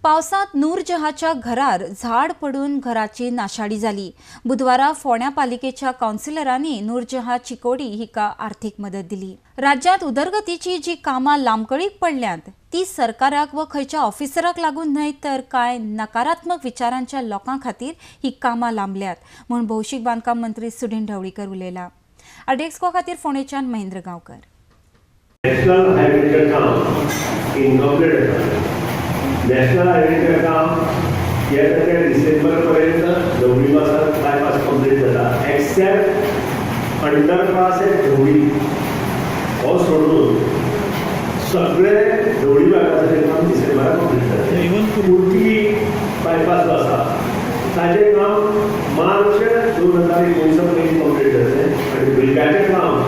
पावसांत नूरजहाच्या घरार झाड पडून घराची नाशाडी जाली. बुधवारा फोंड्या पालिकेच्या कावन्सिलरांनी नूरजहा चिकोडी हिका आर्थीक मदत दिली. राज्यांत उदरगतीची जी कामां लांबकळीक पडल्यांत ती सरकाराक व खंयच्या ऑफिसराक लागून न्हय तर कांय नकारात्मक विचारांच्या लोकां खातीर ही कामां लांबल्यात म्हूण भौशीक बांदकाम मंत्री सुदिन ढवळीकर उलयला. आरडीएक्सको खातीर फोंडेच्यान महेंद्र गांवकर. नॅशनल हायवेचें काम इनकम्प्लीट आसा. नॅशनल हायवेचें काम येता त्या डिसेंबर पर्यंत ढवळी पासार बायपास कंप्लीट जाता, एक्सेप्ट अंडरपास एट ढवळी. हो सोडून सगळे ढवळी बायपासाचें काम डिसेंबराक कंप्लीट जाता. इवन कुर्टी बायपास जो आसा ताजें काम मार्च 2019 पर्यंत कंप्लीट जातलें आनी ब्रिजाचें काम,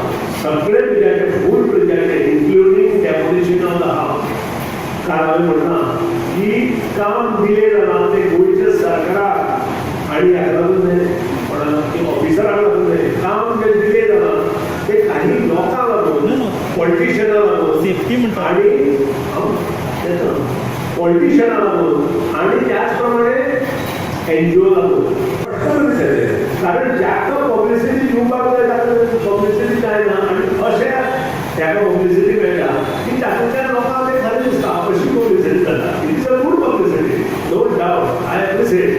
सगळे ब्रिजाचे, फूल ब्रिजाचे, including demolition of the house. काल हांवें म्हणलां की काम डिले जालां तें गोंयच्या सरकाराक आनी हाका लागून न्हय, कोणाक ऑफिसराक लागून न्हय. काम जें डिले जालां तें काही लोकांक लागून, पॉलिटिशियनां लागून. सेफ्टी म्हणटा. आणि पॉलिटिशियनां लागून आणि त्याच प्रमाणे एनजीओ लागून. पटकन दिसतलें, कारण जाका पब्लिसिटी दिवपाक जाय ताका पब्लिसिटी जायना आनी अशें ताका पब्लिसिटी मेळटा की तातूंतल्यान लोकांक तें खरें दिसता, अशी पब्लिसिटी जाता. It is a good publicity, no doubt, I appreciate,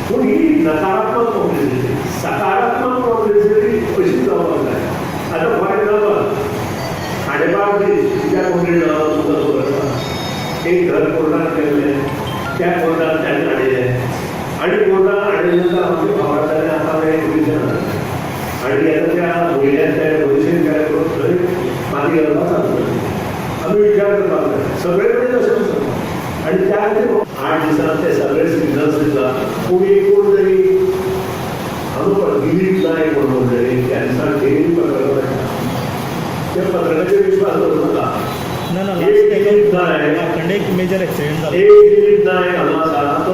पूण ही नकारात्मक पब्लिसिटी. सकारात्मक पब्लिसिटी अशी जावपाक जाय. आतां फॉर एक्झाम्पल, खांडेपार ब्रीज कित्याक कंप्लीट जालो तुमकां खबर आसा. एक घर कोर्टान केल्लें, त्या कोर्टान ताणें हाडिल्लें आनी कोर्टान हाडिल्लें नंतर आमचे भावार जालें. आतां हें एक्विजिशन आसा आनी आतां त्या म्हयन्यात त्या डेमोलिशन केलें करून थंय माती घालपाक चालू जालें. आमी विचार करपाक जाय, सगळे कडेन तशेंच आसा आनी त्या खातीर 8 दिसांत ते सगळे सिग्नल्स दिता. पूण एक कोण तरी हांव दिलीप नायक म्हणून तरी त्या दिसा डेली पत्रकार मेळटा, त्या पत्रकाचेर विश्वास दवरूं नाका. ना ना. एक दिलीप नायक लास्ट एक मेजर एक्सिडेंट जालो. एक दिलीप नायक हांगा आसा, तो